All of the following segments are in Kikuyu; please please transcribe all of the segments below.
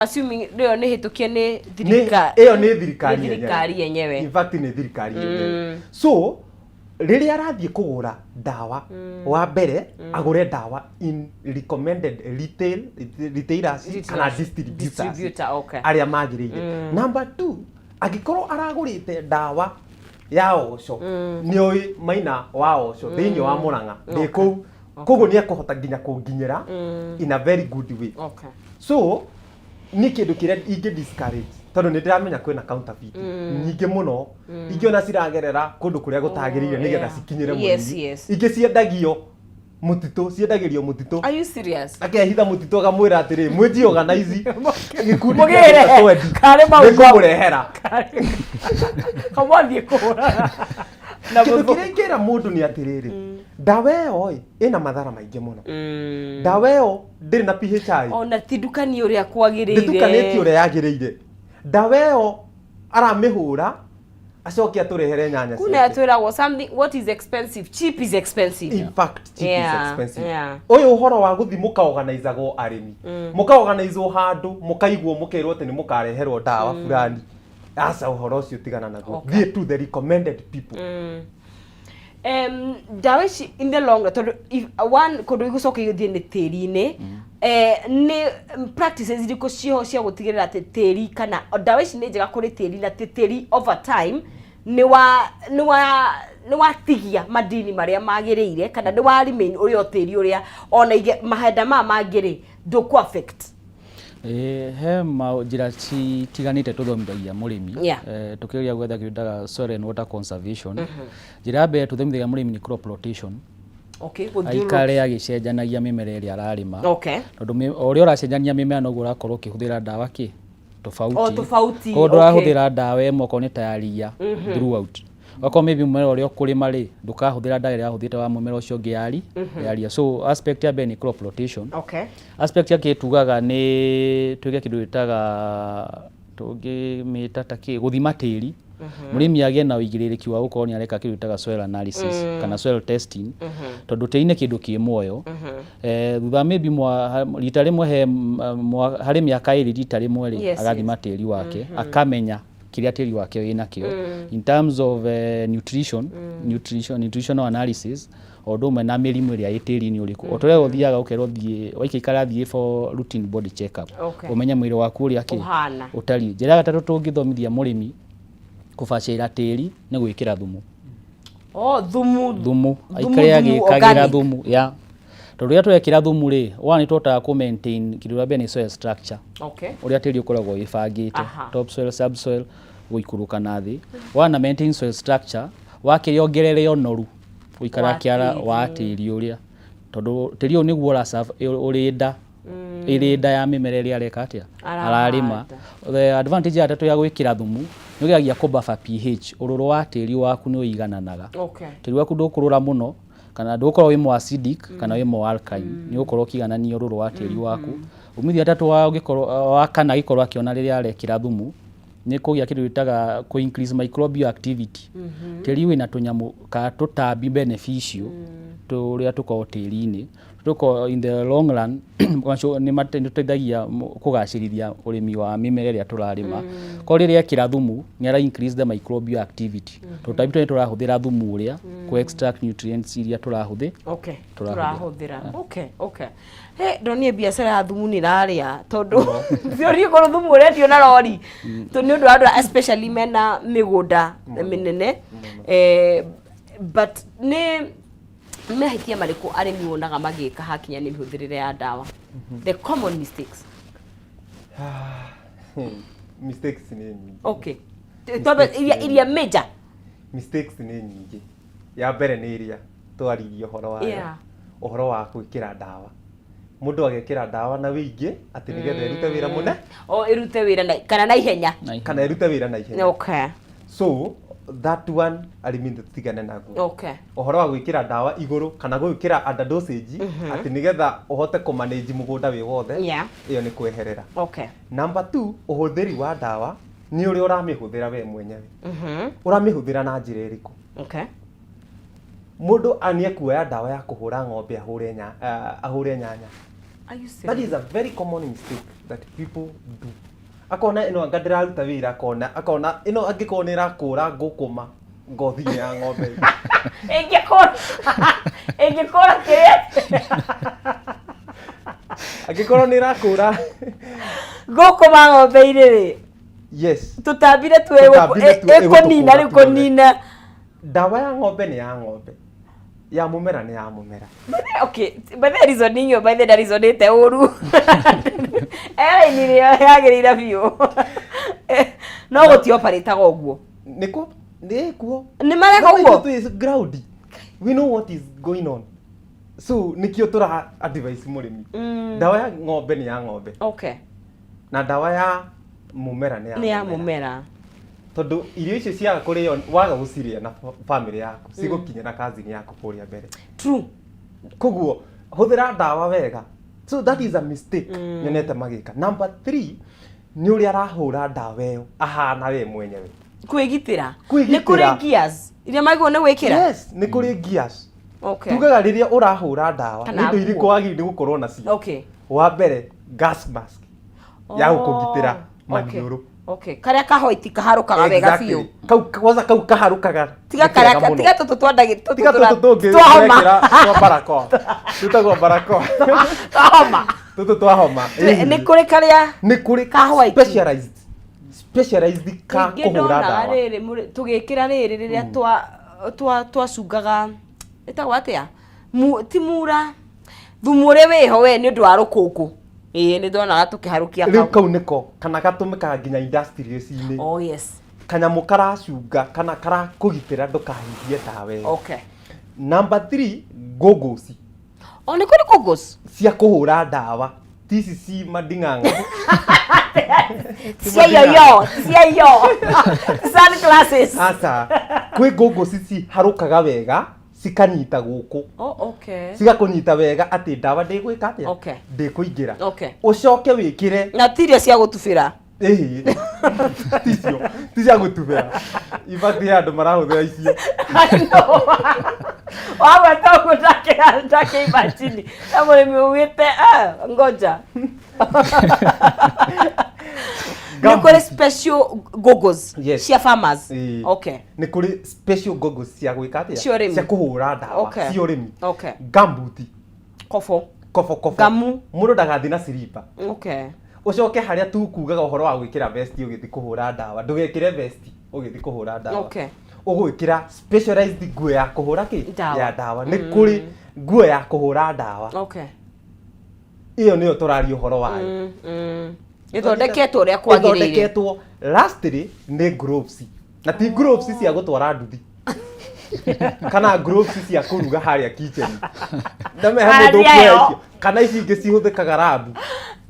Assuming ĩyo nĩ hĩtũkie nĩ thirikari. Ĩyo nĩ thirikari. Nĩ thirikari yenyewe. In fact, nĩ thirikari yenyewe. So rĩrĩa arathiĩ kũgũra ndawa, wa mbere agũre ndawa in recommended retailers kana distributors Distributor, okay. arĩa magĩrĩire. Number two, angĩkorwo aragũrĩte ndawa ya Osho, nĩoĩ maina wa Osho thĩinĩ wa Mũrang'a ndĩ kũu, koguo nĩ ekũhota nginya kũnginyĩra in a very good way. So niĩ kĩndũ kĩrĩa ingĩ discourage, tondũ nĩ ndĩramenya kwĩna counterfeit nyingĩ mũno, ingĩ ona ciragerera kũndũ kũrĩa gũtagĩrĩire nĩgetha cikinyĩre mũrĩmi. Ingĩ ciendagio mũtitũ, ciendagĩrio mũtitũ. Are you serious? Akehitha mũtitũ, akamwĩra atĩrĩ, mwĩnji organize gĩkundi. Mũgĩre, Kĩa twendi karĩ mau. Nĩngũmũrehera. Kamwathiĩ kũhũrana na Kĩndũ mũthũ. kĩrĩa ingĩra mũndũ nĩ atĩrĩrĩ, ndawa ĩyo ĩ ĩna madhara maingĩ mũno. Ndawa ĩyo ndĩrĩ na PHI. Ona ti ndukani ũrĩa kwagĩrĩire. Ndĩtukanĩtio ũrĩa yagĩrĩire. Ndawa ĩyo aramĩhũra, acoke atũrehere nyanya Kuna ciake. twĩragwo something, what is expensive, cheap is expensive. In fact, cheap is expensive. Ũyũ ũhoro wa gũthiĩ mũkaorganizagwo, arĩmi mũkaorganizwo handũ, mũkaigwo, mũkerwo atĩ nĩ mũkareherwo ndawa fulani, aca, ũhoro ũcio tigana naguo. Thiĩ to the recommended people. Ndawa ici in the long run, tondũ if one kũndũ igũcoka igĩthiĩ nĩ tĩri-inĩ, nĩ practices irĩkũ ciĩho cia gũtigĩrĩra atĩ tĩri kana ndawa ici nĩ njega kũrĩ tĩri, na atĩ tĩri over time nĩ watigia madini marĩa magĩrĩire, kana nĩ wa remain ũrĩa o tĩri ũrĩa ona ige mahinda maya mangĩ rĩ, ndũkũ affect? Ĩĩ, he njĩra citiganĩte tũthomithagia mũrĩmi. Tũkĩgeria gwetha kĩndũ taga soil and water conservation. Njĩra ya mbere tũthomithagia mũrĩmi nĩ crop rotation. Aikare agĩcenjanagia mĩmera ĩrĩa ararĩma, tondũ o ũrĩa ũracenjania mĩmera, noguo ũrakorwo ũkĩhũthĩra ndawa kĩ tofauti. O tofauti. Koguo ndũrahũthĩra ndawa ĩmwe okorwo nĩ ta ya ria throughout. Okorwo maybe mũmera ũrĩa ũkũrĩma rĩ, ndũkahũthĩra ndawa ĩrĩa wahũthĩrĩte wa mũmera ũcio ũngĩ ya ria. So aspect ya mbere nĩ crop rotation. Aspect ya kĩ tugaga nĩ twĩke kĩndũ gĩtaga, tũngĩmĩta ta kĩ, gũthima tĩri. Mũrĩmi agĩe na ũigĩrĩrĩki wa gũkorwo nĩ areka kĩndũ gĩtaga soil analysis kana soil testing, tondũ tĩri nĩ kĩndũ kĩ muoyo. Thutha maybe rita rĩmwe he harĩ mĩaka 2, rita rĩmwe rĩ, agathima tĩri wake, akamenya kĩrĩa tĩri wake wĩnakĩo in terms of nutritional analysis, o ũndũ ũmwe na mĩrimũ ĩrĩa ĩ tĩri-inĩ ũrĩkũ. O ta ũrĩa ũthiaga ũkerwo thiĩ waikaikara, thiĩ for routine body check up, ũmenye mwĩrĩ waku ũrĩa kĩ Ũhana. ũtariĩ. Njĩra ya gatatũ tũngĩthomithia mũrĩmi kũbacĩrĩra tĩri nĩ gwĩkĩra thumu. Oh, thumu. Thumu. Thumu, Aikare thumu agĩkagĩra organic. Thumu ya, tondũ rĩrĩa twekĩra thumu rĩ, one, nĩ tũhotaga kũ maintain kĩndũ kĩa mbere nĩ soil structure, ũrĩa tĩri ũkoragwo wĩbangĩte, top soil, subsoil, gũikũrũka na thĩ. Wana maintain soil structure, wakĩrĩ ongerere ũnoru gũikara Wa kĩara tĩri. Wa tĩri ũrĩa, tondũ tĩri ũyũ nĩguo ũrĩ nda, ĩrĩ nda ya mĩmera ĩrĩa areka atĩa. Arahanda. Ararĩma. The advantage ya gatatũ ya gwĩkĩra thumu nĩ ũgeragia kũ buffer pH, ũrũrũ wa tĩri waku nĩ ũigananaga. Tĩri waku ndũkũrũra mũno kana ndũgũkorwo wĩ more acidic kana wĩ more alkaline, nĩ ũgũkorwo ũkĩiganania ũrũrũ wa tĩri waku. Umithio gatatũ wa ũngĩkorwo wa kana agĩkorwo akĩona rĩrĩa arekĩra thumu nĩ kũgĩa kĩndũ gĩtaga kũ increase microbial activity. Tĩri wĩna tũnyamũ ka tũtambi beneficial tũrĩa tũkoragwo tĩri-inĩ, tũkorwo in the long run nĩ tũteithagia kũgacĩrithia ũrĩmi wa mĩmera ĩrĩa tũrarĩma. Korwo rĩrĩa ekĩra thumu nĩ ara increase the microbial activity, tũtambi tũrĩa tũrahũthĩra thumu ũrĩa kũ extract nutrients iria tũrahũthĩ tũrahũthĩra. Tũrahũthĩra. Okay, he ndonire biacara ya thumu nĩ ĩrarĩa, tondũ thiũrie korwo thumu ũrendio na rori to nĩ ũndũ wa andũ especially mena mĩgũnda mĩnene. But nĩ mahĩtia marĩkũ arĩmi wonaga magĩka hakinya nĩ mĩhũthĩrĩre ya ndawa, the common mistakes? Mistakes nĩ nyingĩ. Okay, twambe iria major. Mistakes nĩ nyingĩ. Ya mbere nĩ ĩrĩa twaririe ũhoro wayo, ũhoro wa gwĩkĩra ndawa, mũndũ agekĩra ndawa na wĩingĩ atĩ nĩgetha ĩrute wĩra mũne. O ĩrute wĩra na, kana na ihenya. Kana ĩrute wĩra na ihenya. So that one, arĩmi tũtigane naguo, ũhoro wa gwĩkĩra ndawa igũrũ kana gwĩkĩra under dosage atĩ nĩgetha ũhote kũmanage mũgũnda wĩ wothe. Ĩyo nĩ kweherera. Number two, ũhũthĩri wa ndawa nĩ ũrĩa ũramĩhũthĩra we mwenyewe. Ũramĩhũthĩra na njĩra ĩrĩkũ? Mũndũ nĩ ekuoya ndawa ya kũhũra ng'ombe ahũre nyanya. Are you That serious? is a very common mistake that people do. Akona ĩno anga ndĩraruta wĩra, akona ĩno angĩkorwo nĩ ĩrakũra ngũkũma ngothi-inĩ ya ng'ombe. Ĩngĩkũra, ĩngĩkũra kĩrĩa? Angĩkorwo nĩ ĩrakũra Ngũkũma ng'ombe-inĩ rĩ? Yes. Tũtambire tu. Tũtambire tu. Ĩkũnina rĩu. Ĩgũtũkũra. Kũnina. Ndawa ya ng'ombe nĩ ya ng'ombe, ya mũmera nĩ ya mũmera. Okay, by the reasoning ĩyo, by the ndarizonĩte ũru, eraini ĩrĩa yagĩrĩire biũ, no gũtioparĩtaga ũguo. Nĩkuo, nĩkuo. Nĩ mareka ũguo. Twĩ ground, we know what is going on, so nĩkĩo tũra advise mũrĩmi, ndawa ya ng'ombe nĩ ya ng'ombe na ndawa ya mũmera nĩ ya nĩ ya mũmera. Mũmera. Tondũ irio icio ciaga kũrĩo, waga gũcirĩa na family yaku, cigũkinyĩra kazini yaku kũrĩa mbere. True. Koguo hũthĩra ndawa wega. So that is a mistake nyonete magĩka. Number 3 nĩ ũrĩa arahũra ndawa ĩyo ahana we mwenyewe. Kwĩgitĩra. Kwĩgitĩra. Nĩ kũrĩ gears iria magĩrĩirwo nĩ gwĩkĩra. Yes, nĩ kũrĩ gears. Tugaga rĩrĩa ũrahũra ndawa, Kana nĩ indo irĩkũ nguo. wagĩrĩirwo nĩ gũkorwo nacio? Wa mbere, gas mask ya gũkũgitĩra maniũrũ. Okay, karĩa kahoiti kaharũkaga wega Exactly. biũ. Kau kwanza, kau kaharũkaga tiga nĩ kega karĩa mũno. Tiga tũtũ twandagĩ tũtũ. Tiga tũtũ tũngĩ twahoma. tũrekĩra twa barakoa, twĩtagwo barakoa. Twahoma. Tũtũ twa homa. Nĩ kũrĩ karĩa Nĩ kũrĩ ka white. specialized ka Kaingĩ kũhũra ndonaga ndawa. Rĩrĩ tũgĩkĩra rĩrĩ rĩrĩa twacungaga, ĩtagwo atĩa? Ti mura, thumu ũrĩa wĩho we nĩ ũndũ wa rũkũngũ, ĩĩ, nĩ ndonaga tũkĩharũkia. Rĩu kau. Kau nĩko kana gatũmĩkaga nginya industries-inĩ. Oh yes. Kanyamũ karacunga kana karakũgitĩra ndũkahirie ndawa ĩyo. Number 3, goggles. O nĩ kũrĩ goggles. Cia kũhũra ndawa, ti ici ci manding'ang'a. Cia yoyo, cia yo sunglasses. Aca, kwĩ goggles ciharũkaga wega cikanyita gũkũ. Oh, okay. Cigakũnyita wega atĩ ndawa ndĩgwĩka atĩa? Ndĩkũingĩra. Ũcoke wĩkĩre Na ti iria cia gũtubĩra. Ĩhĩ, ticio, ti cia gũtubĩra. In fact, he andũ marahũthĩra icio. Wagweta ũguo ndakĩimagine na mũrĩmi ugĩte, "Ah, ngoja." Nĩ kũrĩ special goggles Yes. cia farmers? Ĩĩ. Nĩ kũrĩ special goggles cia gwĩka atĩa? Cia ũrĩmi. Cia kũhũra ndawa. Cia ũrĩmi. Gumboot. Kobo. Kobo kobo. Ngamu. Mũndũ ndagathiĩ na silipa. Ũcoke harĩa tu kugaga ũhoro wa gwĩkĩra vest ũgĩthiĩ kũhũra ndawa, ndũgekĩre vest ũgĩthiĩ kũhũra ndawa. Ũgwĩkĩra specialized nguo ya kũhũra kĩ? Ndawa. Ya ndawa. Nĩ kũrĩ nguo ya kũhũra ndawa. Ĩyo nĩyo tũraria ũhoro wayo. Ĩthondeketwo ũrĩa kwagĩrĩire. Ĩthondeketwo. Lastly nĩ gloves, na ti gloves cia gũtwara nduthi kana gloves cia kũruga harĩa kitchen. Ndame he mũndũ Kana ũkuoya cio. icio, kana ici ingĩ cihũthĩkaga lab.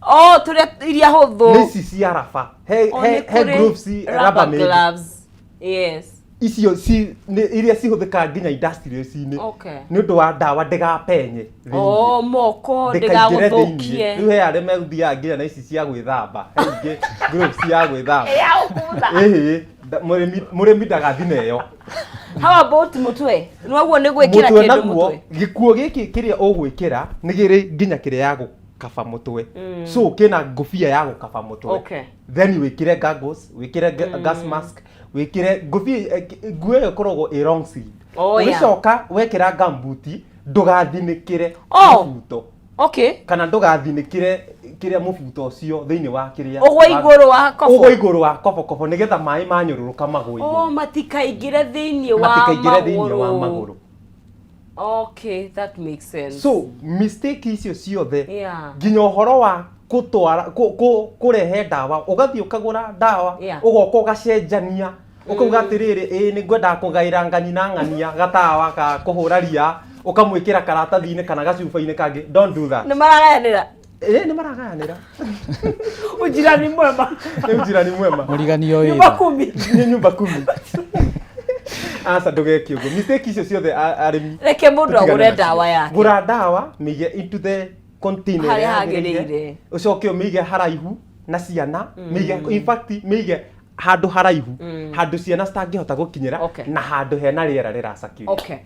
Oh, tũrĩa iria hũthũ. Nĩ ici cia raba. He Oh, he nĩ he kũrĩ gloves rubber rubber made. gloves. Yes. Icio ci nĩ iria cihũthĩkaga nginya industries-inĩ nĩ ũndũ wa ndawa ndĩgapenye thĩinĩ. Oh, moko. Ndĩkaingĩre thĩinĩ. Ndĩgagũthũkie. Rĩu he arĩa megũthiaga nginya na ici cia gwĩthamba, he ingĩ gloves cia gwĩthamba. Ya gũkumutha. Ĩhĩ, mũrĩmi ndagathi na ĩyo. How about mũtwe? Nĩwaguo nĩ gwĩkĩra Mũtwe kĩndũ naguo, mũtwe. gĩkuo gĩkĩ kĩrĩa ũgwĩkĩra nĩ kĩrĩ nginya kĩrĩa ya gũkaba mũtwe, so kĩna ngũbia ya gũkaba mũtwe. Then wĩkĩre goggles, wĩkĩre gas mask, wĩkĩre ngũbia, nguo ĩyo ĩkoragwo ĩ long sleeve. Oh, yeah. Ũgĩcoka wekĩra gumboot, ndũgathinĩkĩre mũbuto kana ndũgathinĩkĩre kĩrĩa mũbuto ũcio thĩinĩ wa kĩrĩa Ũgwe igũrũ wa kobo. Ũgwe igũrũ wa kobokobo nĩgetha maĩ manyũrũrũka magũe igũrũ. Oh, matikaingĩre thĩinĩ wa Matikaingĩre thĩinĩ wa magũrũ. magũrũ. Okay, that makes sense. So mistake icio ciothe, nginya ũhoro wa gũtwara kũrehe ndawa, ũgathiĩ ũkagũra ndawa, ũgoka ũgacenjania, ũkauga atĩrĩrĩ, ĩĩ nĩ ngwendaga kũgaĩra ng'ani na ng'ania gatawa ka kũhũra ria, ũkamwĩkĩra karatathi-inĩ kana gacuba-inĩ kangĩ. Don't do that. Nĩ maragayanĩra. Ĩĩ, nĩ maragayanĩra. Ujirani mwema. Nĩ ujirani mwema. Mũriganio Nyumba wĩra. kumi. Nĩ nyumba kumi. Aca, ndũgeke ũguo. Mistake icio ciothe, arĩmi, Reke mũndũ tũtigane agũre nacio. ndawa yake. Gũra ndawa, mĩige into the container harĩa ĩrĩa yagĩrĩire. Hagĩrĩire. Ũcoke ũmĩige haraihu na ciana, mĩige, in fact mĩige handũ haraihu, handũ ciana citangĩhota gũkinyĩra, na handũ hena rĩera rĩra circulate.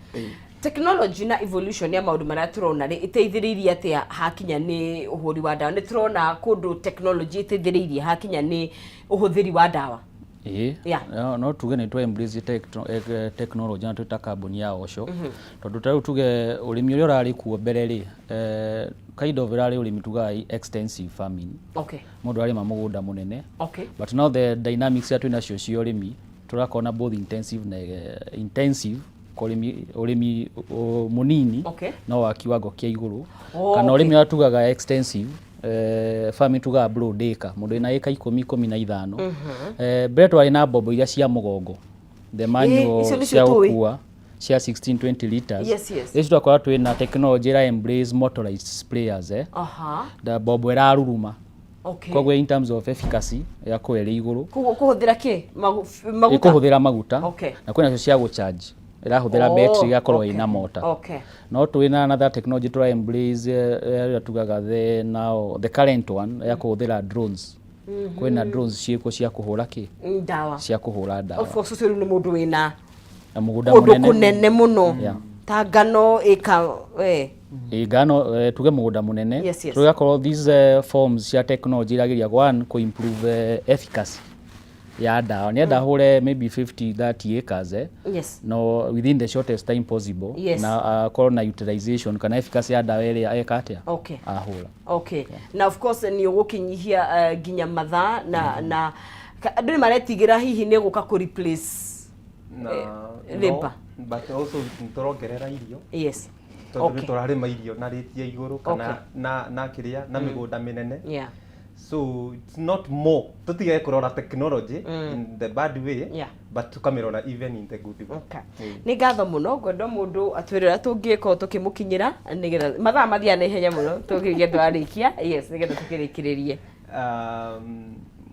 Technology na evolution ya maũndũ marĩa tũrona rĩ, ĩteithĩrĩirie atĩa hakinya nĩ ũhũri wa ndawa? Nĩ tũrona kũndũ technology ĩteithĩrĩirie hakinya nĩ ũhũthĩri wa ndawa. Ĩĩ. Yeah. No tuge nĩ twa embrace technology na twĩ ta kambuni ya Osho, tondũ ta rĩu tuge ũrĩmi ũrĩa ũrarĩ kuo mbere rĩ, kind of ĩrarĩ ũrĩmi tugaga extensive farming. Mũndũ arĩma mũgũnda mũnene. But now the dynamics iria twĩ nacio cia ũrĩmi, tũrakorwo na both intensive na intensive ũrĩmi mũnini no wa kiwango kĩa igũrũ, kana ũrĩmi ũrĩa tugaga extensive farming, tugaga broad acre, mũndũ wĩna ĩka 10, 15. Mbere twarĩ na mbombo iria cia mũgongo, the manual, Icio nĩcio cia tũĩ. gũkua cia 16 20 liters. Yes. Ici twakorwo twĩna technology ĩra embrace motorized sprayers, da mbombo ĩraruruma. Koguo in terms of efficacy ĩgakorwo ĩrĩ igũrũ. Koguo kũhũthĩra kĩ? Maguta? Ĩkũhũthĩra maguta. Na kwĩna cio cia gũcharge, ĩrahũthĩra battery, ĩgakorwo ĩna mota. No twĩna another technology tũra embrace, ĩrĩa tugaga the now the current one ya kũhũthĩra drones. Kwĩna drones ciĩkuo cia kũhũra kĩ? Ndawa. Cia kũhũra ndawa. Of course, ũcio rĩu nĩ mũndũ wĩna na mũgũnda kũndũ mũnene. Kũnene mũno. Ta ngano ĩka Ĩ, ngano, tuge mũgũnda mũnene. Tũgakorwo these forms cia technology irageria one kũ improve efficacy ya ndawa, nĩenda hũre maybe 50 30 acres, no within the shortest time possible, na akorwo na utilization kana efficacy ya ndawa ĩrĩa eka atĩa ahũra. Okay, na of course nĩ ũgũkinyihia nginya mathaa na andũ nĩ maretigĩra hihi nĩ gũka kũ replace na labour. No, but also nĩ tũrongerera irio, tondũ nĩ tũrarĩma irio na rate ya igũrũ kana na kĩrĩa na mĩgũnda mĩnene. So it's not more, tũtige kũrora technology in the bad way, but tũkamĩrora even in the good way. Nĩ ngatho mũno, ngwenda mũndũ atwĩre ũrĩa tũngĩkorwo tũkĩmũkinyĩra, nĩgetha mathaa mathiaga na ihenya mũno tũngĩgĩa twarĩkia, yes, nĩgetha tũkĩrĩkĩrĩrie.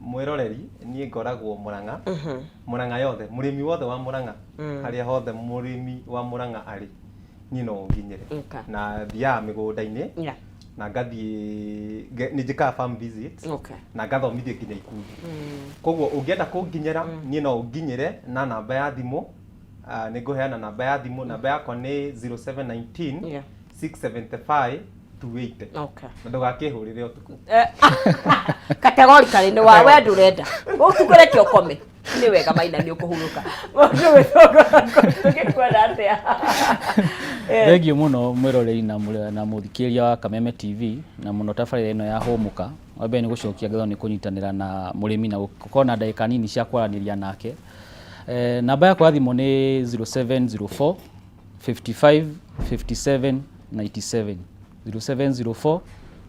Mwĩroreri, niĩ ngoragwo Mũrang'a, Mũrang'a yothe, mũrĩmi wothe wa Mũrang'a, harĩa hothe mũrĩmi wa Mũrang'a arĩ, niĩ no ũnginyĩre. Na thiaga mĩgũnda-inĩ na ngathiĩ nĩ njĩkaga farm visits na ngathomithia nginya ikundi. Koguo ũngĩenda kũnginyĩra, niĩ no ũnginyĩre na namba ya thimũ. Nĩ ngũheana namba ya thimũ. Namba yakwa nĩ 0719 675 280. Na ndũgakĩhũrĩre ũtukũ. Categorically nĩ wa we ndũrenda ũtukũ, reke ũkome nĩ wega, maina nĩ ũkũhurũka. Mũndũ tũngĩkuona atĩa? Thengiũ mũno mwĩroreri na mũthikĩrĩria wa Kameme TV, na mũno tabarĩra ĩno ya Hũmũka. Wa mbere nĩ gũcokia ngatho nĩ kũnyitanĩra na mũrĩmi na gũkorwo na ndagĩka nini cia kwaranĩria nake. Namba yakwa ya thimũ nĩ 0704 55 57 97, 0704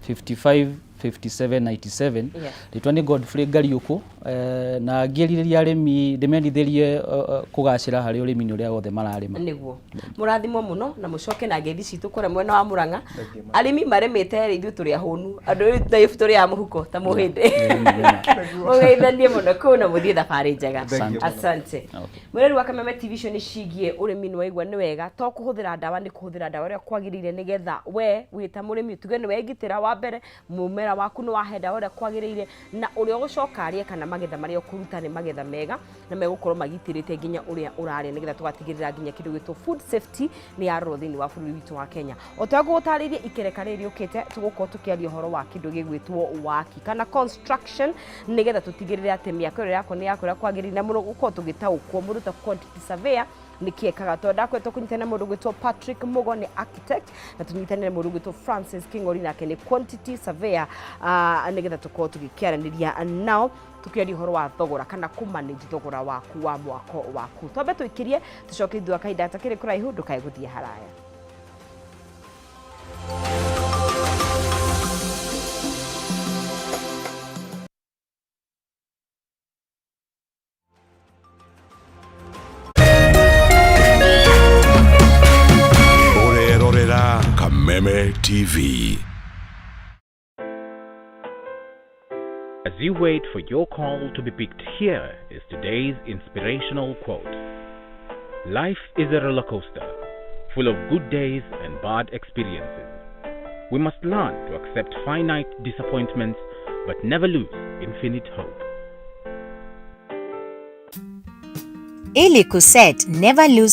55 57 97. Rĩtwa nĩ Godfrey Ngariũkũ, na ngĩrirĩria arĩmi ndĩmendithĩrie kũgacĩra harĩ ũrĩmi-inĩ ũrĩa wothe mararĩma. Nĩguo, mũrathimwo mũno na mũcoke na ngeithi citũ kũrĩa mwena wa Mũrang'a. Thank you, ma'am. Arĩmi marĩmĩte rĩ, ithuĩ tũrĩ ahũnu, andũ rĩu tũrĩ a mũhuko ta mũhĩndĩ. Mũgeithanie mũno kũu na mũthiĩ thabarĩ njega. Thank you mũno. Asante. Mwĩrori wa Kameme TV, icio nĩ cigiĩ ũrĩmi. Nĩ waigua nĩ wega to kũhũthĩra ndawa, nĩ kũhũthĩra ndawa ũrĩa kwagĩrĩire, nĩgetha we wĩ ta mũrĩmi tuge nĩ wegitĩra. Wa mbere, mũmera waku nĩ wahe ndawa ũrĩa kwagĩrĩire, na ũrĩa ũgũcoka arĩe kana magetha marĩa ũkũruta nĩ magetha mega na megũkorwo magitĩrĩte nginya ũrĩa ũrarĩa, nĩgetha tũgatigĩrĩra nginya kĩndũ gĩtwo food safety nĩ yarorwo thĩinĩ wa bũrũri witũ wa Kenya. O ta ngũgũtarĩirie, ikereka rĩrĩ rĩũkĩte tũgũkorwo tũkĩaria ũhoro wa kĩndũ gĩgwĩtwo waki kana construction, nĩgetha tũtigĩrĩre atĩ mĩako ĩrĩa yakwa nĩ yakwa ũrĩa kwagĩrĩire, na mũno gũkorwo tũgĩtaũkwo mũndũ ta quantity surveyor nĩkĩ ekaga, tondũ ndakoretwo kũnyitana na mũndũ gwĩtwo Patrick Mugo, nĩ architect, na tũnyitanĩre na mũndũ gwĩtwo Francis King'ori, nake nĩ quantity surveyor, nĩgetha tũkorwo tũgĩkĩaranĩria nao tukiaria ũhoro wa thogora kana kũ manage thogora waku wa mwako waku. Twambe tũikĩrie, tũcoke thutha wa kahinda gatakĩrĩ kũraihu. Ndũkae gũthiĩ haraya. Ũrerorera Kameme TV. As you wait for your call to be picked, here is today's inspirational quote. Life is a roller coaster, full of good days and bad experiences. We must learn to accept finite disappointments but never lose infinite hope. Ili kuset never lose.